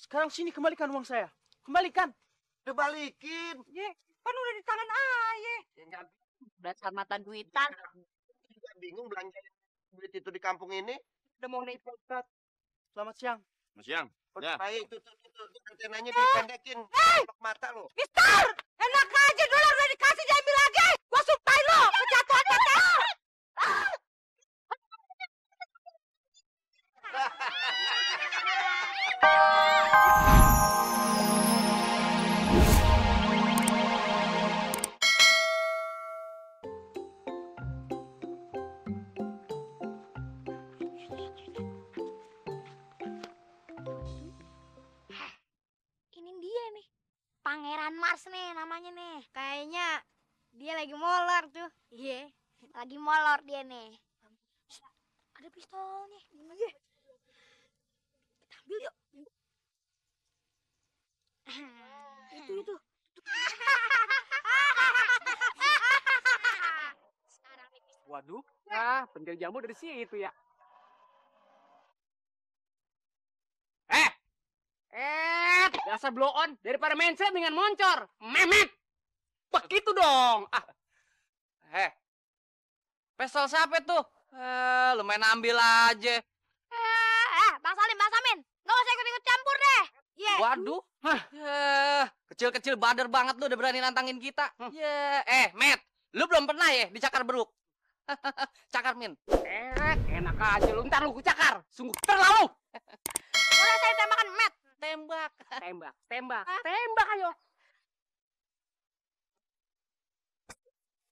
Sekarang sini kembalikan uang saya. Kembalikan. Udah balikin. Ye, kan udah di tangan ayah. Dasar mata duitan. Juga bingung belanja duit itu di kampung ini. Udah mau naik podcast. Selamat siang. Selamat siang. Ya. Baik, itu antenanya dipendekin. Blok mata lo. Mister, enak aja dolar udah dikasih diambil lagi. Gua sumpahin lo, kejatuhan TTL. Ini dia nih, Pangeran Mars nih namanya nih. Kayaknya dia lagi molor tuh. Iya, lagi molor dia nih. Ada pistolnya. Iya. Kita ambil yuk. Itu. Sekarang nih pistol. Waduh, pentil jamu dari situ ya. Biasa blow on daripada mindset dengan moncor. Memet. Begitu dong. Pistol siapa tuh? Lu main ambil aja. Bang Samin, nggak usah ikut-ikut campur deh. Iya. Waduh. Kecil-kecil bader banget lu udah berani nantangin kita. Matt, lu belum pernah ya dicakar beruk? Cakar Min. Enak aja lu. Ntar lu kucakar. Sungguh terlalu. Udah saya tembakan Matt. Tembak ayo.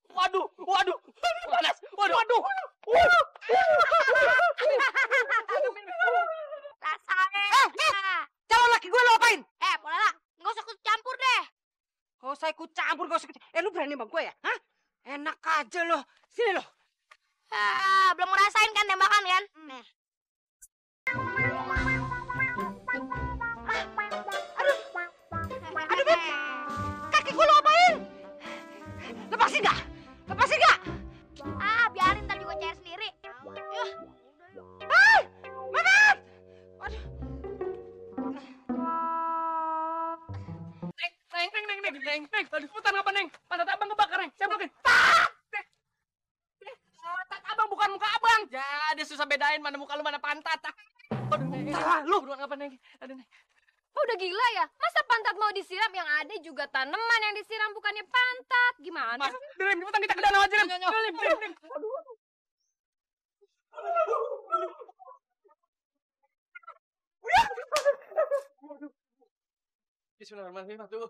Waduh. Panas. Waduh. Rasain. Calon laki gue lo apain? Boleh lah. Nggak usah ikut campur deh. Gak usah ikut campur. Lu berani bang gue ya? Hah? Enak aja lo. Sini lo. Belum ngerasain kan tembakan kan? Nih. Aduh, Beb. Kaki gue lo apain? Lepasin gak? Biarin ntar juga cair sendiri. Mamat! Neng. Aduh, putar apa, Neng? Pantat abang kebakar, Neng. Saya blokin. Pantat abang bukan muka abang. Jadi susah bedain mana muka lu mana pantat. Aduh, Neng. Lu. Buruan apa, Neng? Aduh, Neng. Oh, udah gila ya? Masa pantat mau disiram? Yang ada juga tanaman yang disiram, bukannya pantat. Gimana? Mas, Dim, cepetan kita ke danau aja, Dim. Dim. Bismillahirrahmanirrahim. Aduh.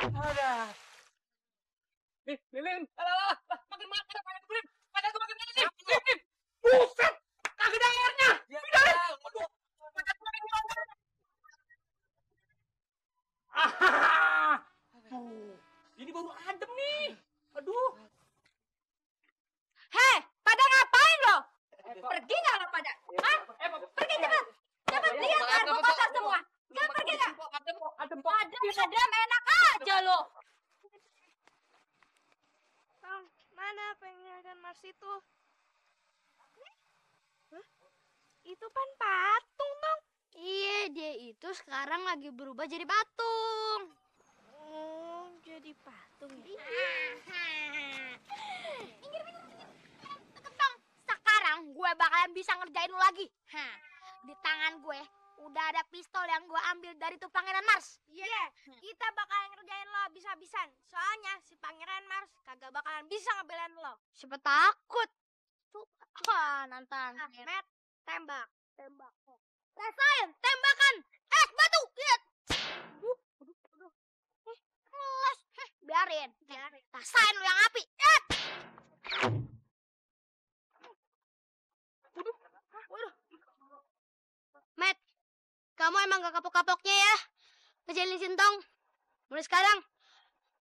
Ada. Lilin. Alah. Makin makan apa itu, Dim? Padahal tuh makin makan, Dim. Buset. Kagak ada airnya. Pindahin. Aduh. Pantat makin makan. Ini baru adem nih. Aduh. Hei, pada ngapain lo? Pergi nggak lo pada? Hah? Pergi cepet. Cepet lihat kan, mau kotor semua. Jangan pergi nggak? Adem, enak aja lo. Mana Pangeran Mars itu? Itu kan patung dong. Iya, dia itu sekarang lagi berubah jadi patung. Oh, jadi patung ya? Sekarang gue bakalan bisa ngerjain lo lagi. Di tangan gue udah ada pistol yang gue ambil dari tuh Pangeran Mars. Iya, kita bakalan ngerjain lo habis-habisan. Soalnya si Pangeran Mars kagak bakalan bisa ngebelain lo. Siapa takut? Tuh, nantang. Matt, tembak. Rasain, tembakan. Batu, lihat. Kelas. Biarin. Rasain lo yang api. Matt, kamu emang gak kapok-kapoknya ya ngejalin Sintong. Mulai sekarang,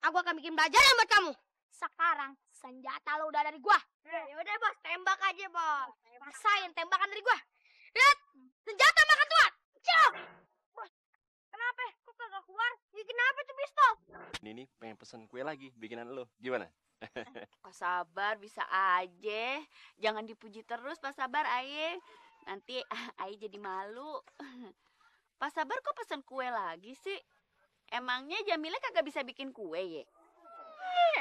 aku akan bikin pelajaran buat kamu. Sekarang, senjata lo udah dari gua. Ya udah bos, tembak aja bos. Rasain tembakan dari gua. Lihat, senjata makan tuan. Cok. Bos, kenapa? Kok kagak keluar? Ya, kenapa tuh pistol? Ini nih pengen pesen kue lagi bikinan lo. Gimana? Pak Sabar bisa aja. Jangan dipuji terus Pak Sabar, Aye. Nanti Aye jadi malu. Pak Sabar kok pesen kue lagi sih? Emangnya Jamila kagak bisa bikin kue ya?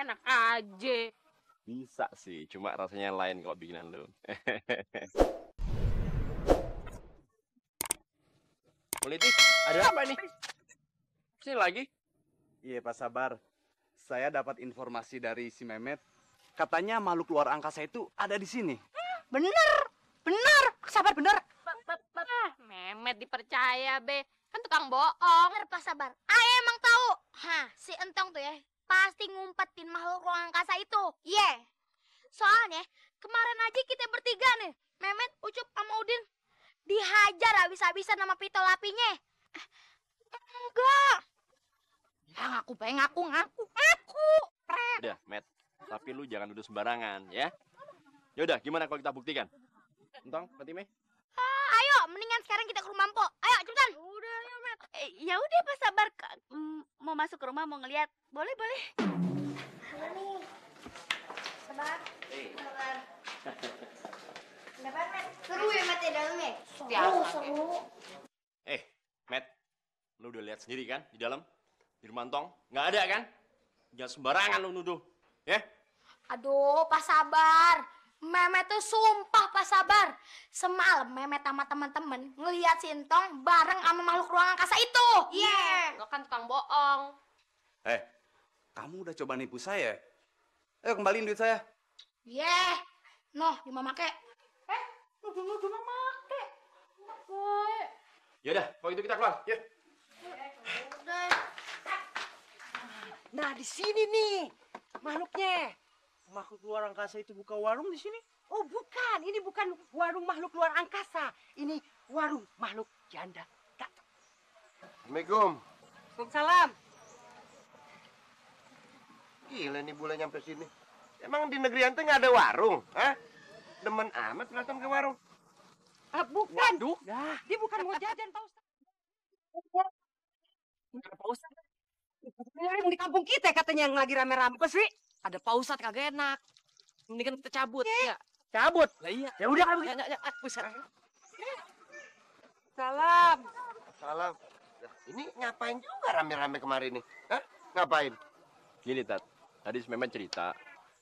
Enak aja. Bisa sih, cuma rasanya lain kalau bikinan lu. Muliti, ada apa nih? Sini lagi? Iya Pak Sabar, saya dapat informasi dari si Mehmet. Katanya makhluk luar angkasa itu ada di sini. Bener, Sabar bener. Memet dipercaya, Be. Kan tukang bohong. Bener Pak Sabar. Ayah emang tahu. Hah, si Entong tuh ya pasti ngumpetin makhluk ruang angkasa itu. Soalnya kemarin aja kita bertiga nih, Mehmet, Ucup, sama Udin dihajar habis-habisan sama pitol apinya. Enggak. Ya ngaku, Be, ngaku. Udah, Matt. Tapi lu jangan duduk sembarangan, ya. Yaudah, gimana kalau kita buktikan? Entong, Fatime? Ayo, mendingan sekarang kita ke rumah Mpok. Ayo, cepetan. Udah, ya, Mat. Ya udah, Pak Sabar. Mau masuk ke rumah, mau ngeliat. Boleh. Sabar. Sabar, Met. Seru ya, Met, ya dalamnya? Seru. Matt, lu udah lihat sendiri kan di dalam? Di rumah Entong? Nggak ada kan? Jangan sembarangan lu nuduh, ya? Aduh, Pak Sabar. Memet tuh sumpah Pak Sabar. Semalam Memet sama teman-teman ngelihat si Entong bareng sama makhluk ruang angkasa itu. Lo kan tukang bohong. Kamu udah coba nipu saya? Ayo kembaliin duit saya. Noh, di mama kek. Nuduh mama kek. Yaudah, kalau gitu kita keluar, ya. Nah, di sini nih makhluknya. Makhluk luar angkasa itu buka warung di sini? Oh bukan, ini bukan warung makhluk luar angkasa. Ini warung makhluk janda. Assalamualaikum. Waalaikumsalam. Gila nih bule nyampe sini. Emang di negeri ante nggak ada warung? Hah? Demen amat datang ke warung. Bukan. Waduh. Nah, dia bukan mau jajan, Pak Ustaz. Pak Ustaz. Yang di kampung kita katanya yang lagi rame-rame. Apa sih? Ada Pak Ustadz kagak enak. Mendingan kita cabut, ya. Cabut. Lah iya. Ya udah kalau begitu. Ustaz. Salam. Salam. Nah, ini ngapain juga rame-rame kemarin nih? Hah? Ngapain? Gini, Tat. Tadi si Mehmet cerita,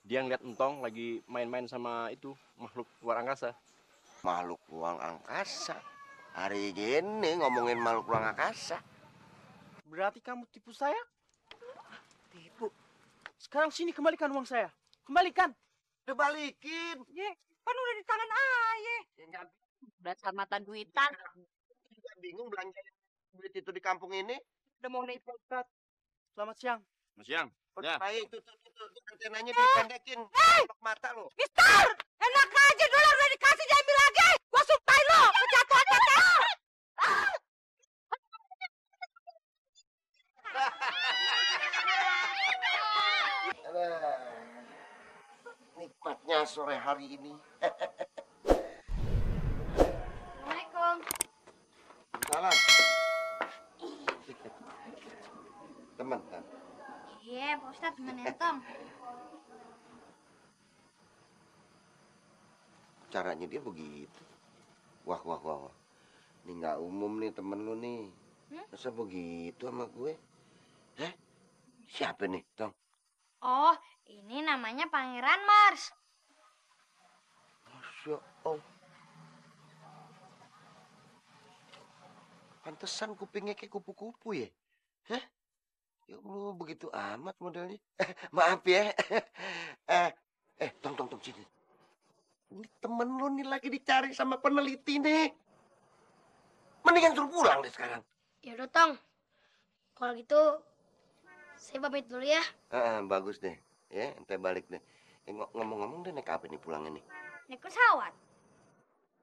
dia ngeliat Entong lagi main-main sama itu, makhluk luar angkasa. Makhluk ruang angkasa. Hari gini ngomongin makhluk ruang angkasa. Berarti kamu tipu saya? Tipu. Sekarang sini kembalikan uang saya. Kembalikan. Udah balikin. Kan udah di tangan ayah. Ya, nggak Dasar mata duitan. juga bingung belanja duit itu di kampung ini. Udah mau naik Pak Ustaz. Selamat siang. Mas Yang, ya. Baik, itu antenanya dipendekin. Tembak mata lo. Mister! Enak aja dolar udah dikasih diambil lagi. Gua sumpahin lo. Kejatuhan KTL. Nikmatnya sore hari ini. Assalamualaikum. Salam. Teman, kan? Iya, Pak Ustaz, temen Entong. Caranya dia begitu. Wah. Ini nggak umum nih temen lu nih. Masa begitu sama gue? Hah? Siapa nih, Tong? Oh, ini namanya Pangeran Mars. Masya Allah. Pantesan kupingnya kayak kupu-kupu ya? Hah? Ya Allah, begitu amat modelnya. Maaf ya. Tong, sini. Ini temen lu nih lagi dicari sama peneliti nih. Mendingan suruh pulang deh sekarang. Ya udah, Tong. Kalau gitu, saya pamit dulu ya. Bagus deh. Ya, ente balik deh. Ngomong-ngomong deh, naik apa nih pulangnya nih? Naik pesawat.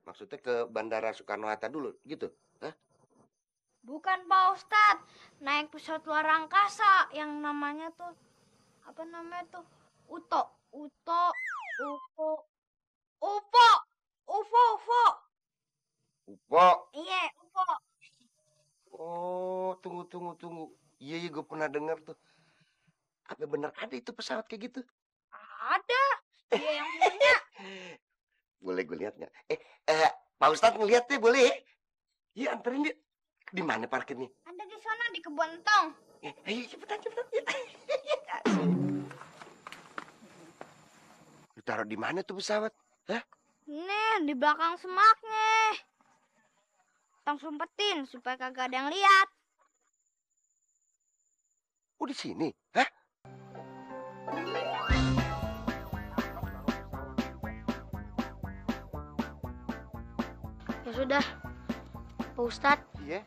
Maksudnya ke Bandara Soekarno-Hatta dulu, gitu? Hah? Bukan, Pak Ustadz. Naik pesawat luar angkasa yang namanya tuh, apa namanya tuh? UFO. UFO. Iya, UFO. Oh, tunggu. Iya, gue pernah dengar tuh. Apa bener ada itu pesawat kayak gitu? Ada. Dia yang punya. Boleh gue lihat nggak? Pak Ustadz ngeliat deh, boleh? Iya, anterin dia. Di mana parkirnya? Ada di sana di kebun tong. Ayo cepetan. Lu taruh di mana tuh pesawat? Hah? Nih, di belakang semaknya. Tong sumpetin supaya kagak ada yang lihat. Oh, di sini? Hah? Ya sudah, Pak Ustadz. Iya.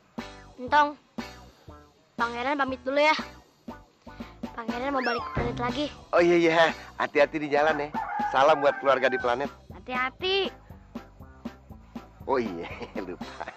Entong, Pangeran pamit dulu ya. Pangeran mau balik ke planet lagi. Oh iya. Hati-hati di jalan ya. Salam buat keluarga di planet. Hati-hati. Oh iya, lupa.